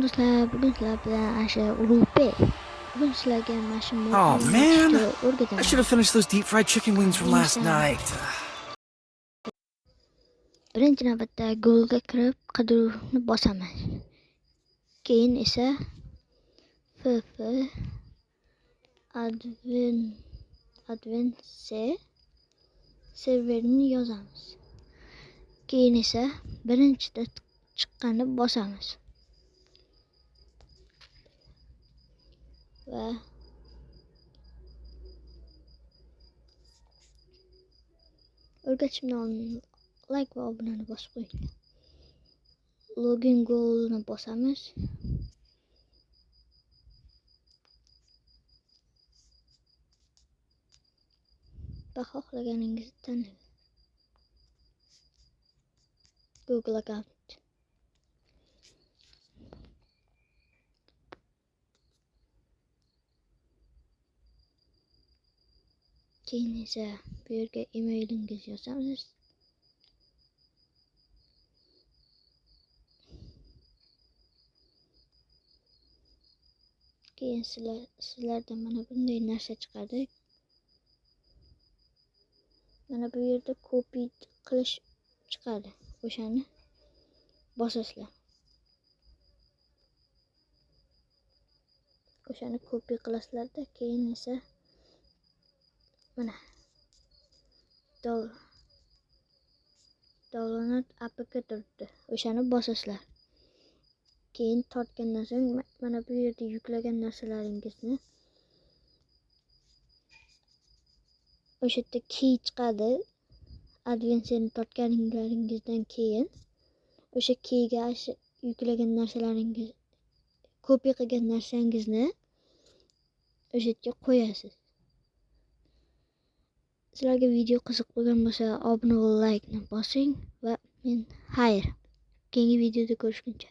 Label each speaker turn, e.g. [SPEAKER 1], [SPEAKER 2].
[SPEAKER 1] Do'stlar, bugun sizlar bilan ana shu Ulug'bek. Bugun sizlarga mana shu
[SPEAKER 2] Oh man,
[SPEAKER 1] modni
[SPEAKER 2] I
[SPEAKER 1] o'rgataman.
[SPEAKER 2] should have finished those deep fried chicken wings from last
[SPEAKER 1] Neyse.
[SPEAKER 2] Night.
[SPEAKER 1] Birinchi navbatda Google'ga kirib qidiruvni bosaman. Keyin esa FF Advance serverini yozamiz. Keyin esa birinchida chiqqanini bosamiz. Va o'rgatishimdan oldin like va obunani bosib qo'ying. Login Google'ni bosamiz. Va xohlaganingizni tanlang. Google account. Keyin esa bu yerga emailingizni yozamiz. Keyin sizlarda mana bunday narsa chiqadi. Mana bu yerda copy qilish chiqadi. O'shani bosasizlar. O'shani copy qilasizlarda, keyin esa mana download APK turibdi. O'shani bosasizlar. Keyin tortgandan so'ng mana bu yerda yuklagan narsalaringizni o'sha yerda key chiqadi. Advancedni tortganlaringizdan keyin o'sha keyga yuklagan narsalaringiz, copy qilgan narsangizni o'sha yerga qo'yasiz. Sizlarga video qiziq bo'lgan bo'lsa, obuna va like ni bosing va men xayr. Keyingi videoda ko'rishguncha.